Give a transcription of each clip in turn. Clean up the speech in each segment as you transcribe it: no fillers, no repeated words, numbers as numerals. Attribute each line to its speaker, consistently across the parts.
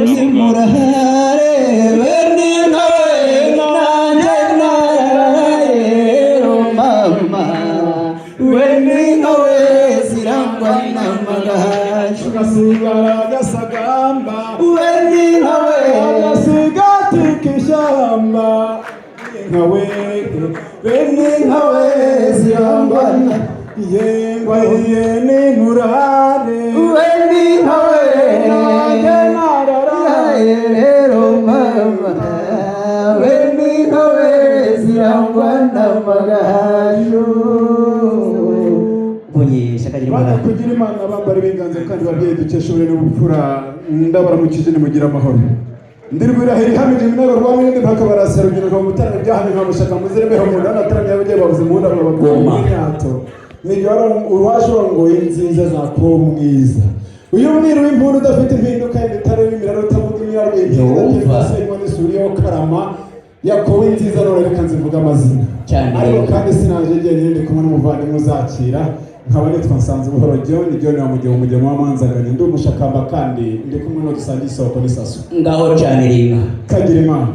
Speaker 1: Nimurahare bene nawe nanjye nararaye mama wene nkawe zirangwa n'amagaju.
Speaker 2: Agasigara gasagamba.
Speaker 1: Wene nkawe.
Speaker 2: Agasigati k'ishyamba nkawe bene nkawe zirangwa yengwa ye n'inkurare.
Speaker 1: Wene nkawe.
Speaker 2: Nanjye nararaye.
Speaker 1: Rero mama wene nkawe zirangwa n'amagaju Bunyesha kagira.
Speaker 2: Bana
Speaker 1: Imana.
Speaker 2: Kugira Imana, bambara ibiganza kandi babyeyi dukesha uburere n'ubupfura, ndabaramukije, nimugire amahoro. Ndirwirahira ihamije iminyago rwa mirindi mpaka barasa rubyiruko mu mutarama ibyahamye nka mushaka muzirembeho mu nda nataramye ababyeyi babuze mu nda.
Speaker 1: Goma.
Speaker 2: Imyato nijye uwaje urongoye inziza za kuba mwiza. Uyu mwiru w'impundu udafite impinduka y'imitare w'imiraro utavuga imiraro.
Speaker 1: Yumva.
Speaker 2: Impinduka n'isuri yo karama yakowe nziza. None reka nzivuge amazina.
Speaker 1: Cyane.
Speaker 2: Ariko kandi sinaje jyenyine, ndi kumwe n'umuvandimwe uzakira, nkaba nitwa Nsanze Buhoro John John wa Mugemo, Mugemo w'Amanzaganya. Ndi umushakamba kandi ndi kumwe no dusangiye isoko n'isaso.
Speaker 1: Ngaho canira inka.
Speaker 2: Kagira Imana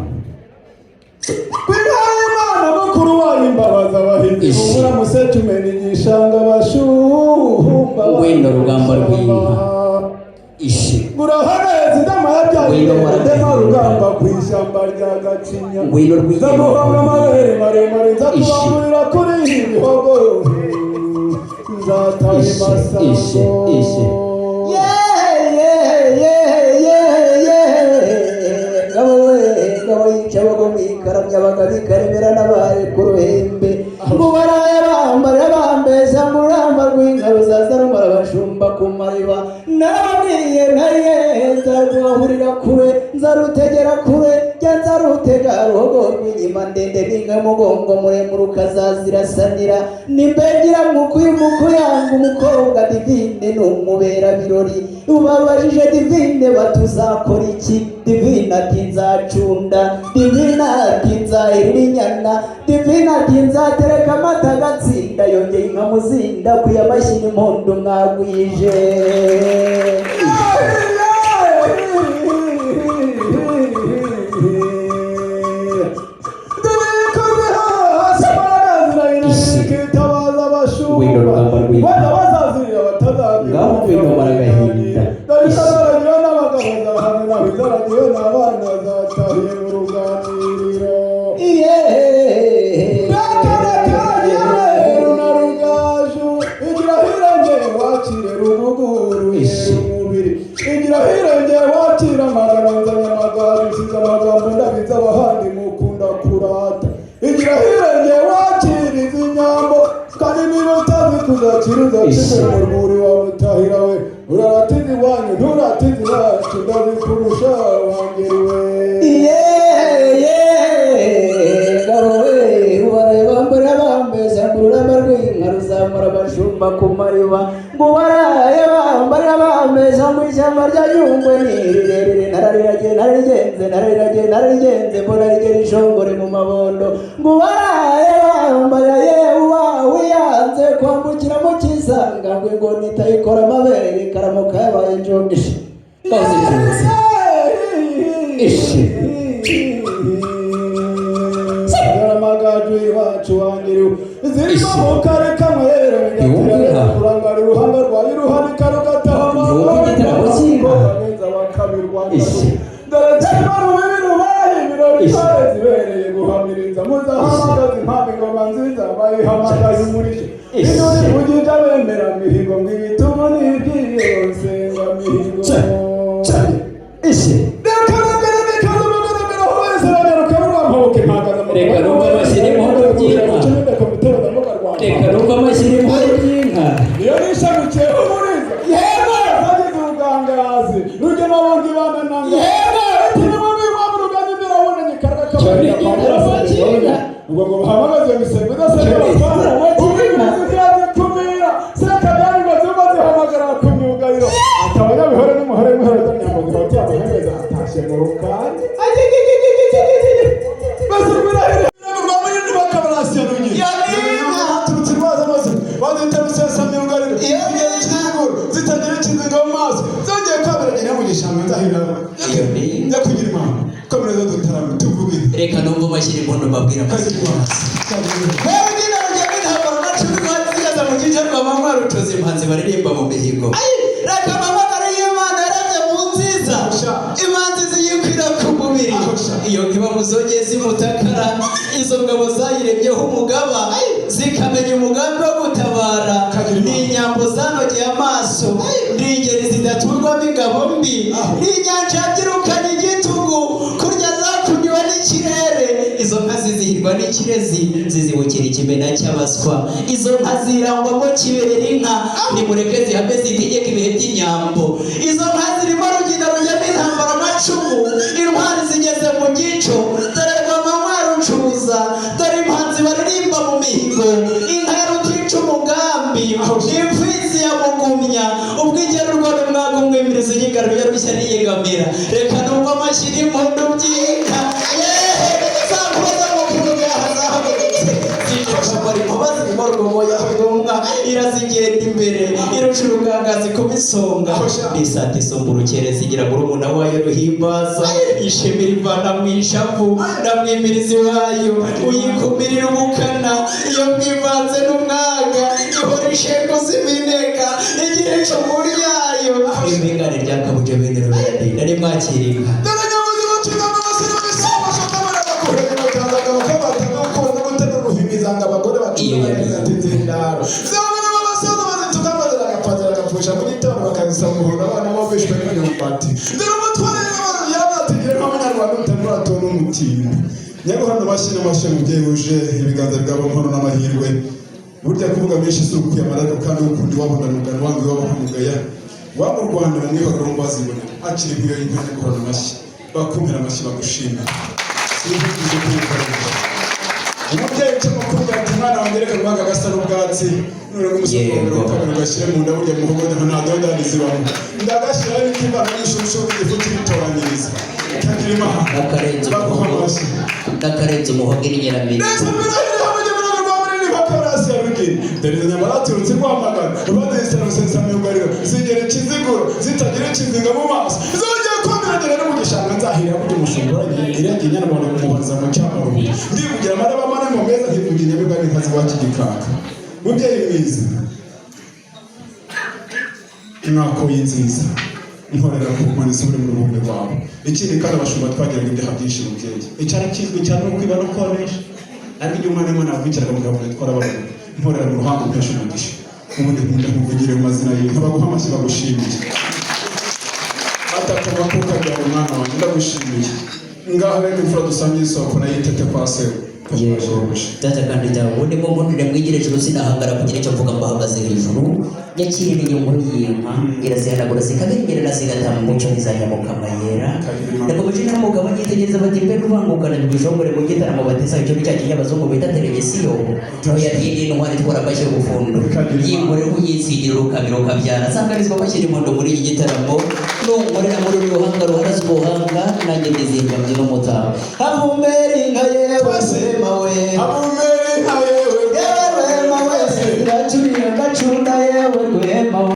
Speaker 2: kw'Imana, Imana mukuru wayo imbabazi abahinzi.
Speaker 1: Ishi.
Speaker 2: Ubura museke umena igishanga bashumba.
Speaker 1: Ngwino rugamba rw'inka. Ishi.
Speaker 2: Murahaneza indama yabyaye.
Speaker 1: Ngwino.
Speaker 2: Ndema rugamba ku ishyamba rya Gacinya.
Speaker 1: Ngwino rwigema.
Speaker 2: Nzaguhanga amabere maremare.
Speaker 1: Ishi.
Speaker 2: Nzakubangurira kuri ibihogo nzataha.
Speaker 1: Ishi, ishi, ishi.
Speaker 2: Imasango.
Speaker 1: Ye ngabo we, ngabo yica abagome ikaramya abagabo ikaremera n'abari ku ruhembe ngo baraye bambara bambeshya ngo uramba rw'inka ruzaza rumara abashumba ku mariba. Narababwiye ntaye nzarwahurira kure, nzarutegera kure, jya nzarutega ruhogo rw'inyuma ndende n'inka mugongo muremure ukazazirasanira nimbegira mukuyu mukuyanga umukobwa Divine ni umubera birori. Ubabajije Divine batuzakora iki? Divine ati nzacunda. Divine ati nzahirira inyana. Divine ati nzatereka amata agatsinda. Yongeye inka muzinda kuyamashyi n'impundu mwagwije. Ngwino rugamba rw'inka. Ngaho ngwino maragahinda. Iye. Ishi.
Speaker 2: Igira hirengeye wakira amagana nzanye amagaju nsize amagambo ndabizi abahandi mukunda kurata. Igira hirengeye wakira izi nyambo kandi niba utazi kuzakira uzakire mu rwuri wa mutahira we. Uraratiza iwanyu nturatiza iwacu ndabikurusha wangeriwe.
Speaker 1: Iye ngabo we ubaraye bambara bambeshya ngo ururamba rw'inka ruzamara abashumba ku mariba ngo ubaraye bambara bambeshya ngo ishyamba rya Nyungwe ni rirerire. Narariragiye nararigenze narariragiye nararigenze mbona rigera ishongore mu mabondo ngo ubaraye bambara yewe wiyanze kwambukira mu kisanga ngo ingoni itayikora amabere ikaramuka yabaye njongishe ngaho. Ishi.
Speaker 2: Amagaju iwacu wangiriwe zirimo
Speaker 1: Ishi.
Speaker 2: mu kare kamwe rero.
Speaker 1: Ntiwumva inka.
Speaker 2: Kurangara uruhanga rwayo uruhanika rugataha.
Speaker 1: Ntiwumva igitaramo cy'inka.
Speaker 2: Bagenza bakabirwanya.
Speaker 1: Ishi.
Speaker 2: Dore cyangwa rubibi rubaye ibirori.
Speaker 1: Ishi.
Speaker 2: Tware zibereye guhamiriza muzahamagaza impamvu ingoma nziza bayihamagaza umurishyo.
Speaker 1: Ishi.
Speaker 2: Intore ivugije bemera mihigo ngo ibitumo ni iby'iyo nsenga mihigo.
Speaker 1: Ishi. Reka numve amashyi n'impundu by'inka. Reka numve amashyi n'impundu by'inka.
Speaker 2: Iyo nishamikiye umurizo.
Speaker 1: Yego.
Speaker 2: Zagize ubugangazi rugema bundi banananga.
Speaker 1: Yego.
Speaker 2: Cyane.
Speaker 1: Igitaramo cy'inka.
Speaker 2: Ubwo ngo bahamagaze imisengo idasenga.
Speaker 1: Cyane igitaramo cy'inka.
Speaker 2: Kumira sekabyari ngo zuma zihamagara ku myugariro ati abanyabihore n'umuhore w'imihore z'amyambo zihoti amahembe zatashye mu rukari mbese rwirahira rwa munini bakabarasiya runyine. Turutse indwara z'amaso bazita rusesa myugariro zitagira ikizinga mu maso zongeye kwabiragira mu gishanga nzahirira.
Speaker 1: Iyo ni
Speaker 2: Nyakugira Imana, komereza dutarame tuvuge.
Speaker 1: Reka numva bashyira impundu, mbabwira
Speaker 2: Kagira Imana.
Speaker 1: Mwebwe rugendo intambara nacumi rwazigaza mu gice rwa rutozi impanzi baririmba mu mihigo. Reka amabara y'Imana yaravye mu nziza, imanzi ziyikwira ku mubiri. Iyo nkiba muzogeye zimutakara, izo ngabo zayiremyeho umugaba, zikamenya umugambi wo gutabara. Ni inyambo zanogeye amaso, ni ingeri zidaturwamo ingabo mbi, ni inyanja yabyirukanye igitugu kurya zakuniwe n'ikirere. Izo nka zizihirwa n'ikirezi, zizibukira ikimena cy'abaswa. Izo nka zirangwamo kibera inka, nimureke zihame zitegeka ibihe by'inyambo. Izo nka zirimo rugina rujyamo intambara amacumu, intwari zigeze mu gico. Dore rwamanywa rucuza, dore impanzi baririmba mu mihigo. Inka ya rutica umugambi ni imfizi ya mugumya, ubwo igerurwa n'umwaga umwimirizo unyigaruye rushya niyegamira. Reka numva amashyi n'impundu by'inka. Yehe, za nkuba z'amakuru zahagurutse zicocomora inkuba zirimo rwoboya rwumwa, irazigenda imbere, irusha urugangazi kuba isonga. Nisate isumba urukere, zigira murumuna wayo ruhimbaza, ishimira ivana mu ishavu na mwimirizi wayo uyikumirira ubukana. Iyo mwivanze n'umwaga ihora ishenguza iminega, igira icumu ryayo impingane ryakabuje bene rubandi nari mwakira inka.
Speaker 2: Dore nyamuzi bacika amasiro bisaba barabakurega batangaga bakabata gukora no guterura uruhimizanga abagore
Speaker 1: Iyo
Speaker 2: bacura
Speaker 1: yari.
Speaker 2: bagateza indaro zabana b'abasaza bazituka maze bagapfaza bagapfusha mu gitondo bakazisa umuhondo abana bo bishwe n'imyumbati. Dore umutware yabategeye nk'abanyarwanda utanura tona umutimba nyaguhano amashyi n'amashyi. Mubyeyi wuje ibiganza bwabo amahoro n'amahirwe. Burya kuvuga menshi si ukwiyamara, ariko kandi ukundi wabona rugano wanga iwabo nkamugaya waba u Rwanda mu mwihorero ngo wazibonera akiri nk'iyo y'inka. Nyaguhano amashyi, bakumira amashyi, bagushimira sinkugize kwikorera. Umubyeyi uca amakuru ati: "Mwana wanjye, reka guhaga agasa n'ubwatsi none umusogongo
Speaker 1: Yego.
Speaker 2: kabiri ugashyire mu nda. Burya muhogo nta dodani zibamo, ndagashyiraho ibikivana n'ishusho igifu kibitoranyiriza." Kagira Imana.
Speaker 1: N'akarenze
Speaker 2: Baguha
Speaker 1: umuhogo.
Speaker 2: amashyi.
Speaker 1: N'akarenze umuhogo n'inyiramire.
Speaker 2: Ndetse dore izo nyama zaturutse Rwamagana, bazisana rusesamyugariro, zigera ikiziguro zitagira ikizinga mu maso, zongeye kongeragera no mu gishanga nzahira. Burya umushumba uragiye iragiye inyana mubariza mu cyamarubuye, ndivugira amaraba manini meza, nkivugira inyamibwa n'inkazi iwacu igikaka. Mubyeyi mwiza, mwakoye nziza nkorera ku nkoni z'uri mu rubundi rwawe. Ikindi kandi, abashumba twagiraga ibyaha byinshi. Mubyeyi, icyara kizwi cyane no kwiba no konesha, ariko igihe umwana w'Imana yakwicaraga mu gaburo twarababona. Nkorera mu ruhango mpesha umugisha, ubundi nkunda nkuvugire mu mazina ye, nkabaguha amashyi bagushimiye atakoma kuko abyara umwana wanjye. Ndagushimiye. Ngaho reka imfura dusangiye isoko nayo itete kwa se.
Speaker 1: Yego data, kandi dawe, ubundi mo nkundire mwigire hejuru, sinahangara kugira icyo mvuga mbahagaze hejuru. Nyakirira inyungu y'inka irazihanagura zikabengerana, zigataha mu mucyo n'izanyamukama yera. Ndakomeje n'umugabo nyitegereza bati: "Mbe rubangukana ibishongore mu gitaramo bateza?" Icyo ni cya kinyabazungu bita televiziyo. Oya, iyi ni intwari itwara amashyi y'ubufundo, yinkorera uyisigira urukamiro ukabyara asanganizwa amashyira impundu muri iki gitaramo. Nunkorera muri uru ruhanga ruharaze ubuhanga, nanjye ndizihirwa mbyina umutaha havumbera inka. Yewe rwema we!
Speaker 2: Havumbera inka yewe!
Speaker 1: Yewe rwema we, ngacurira ngacunda, yewe rwema we!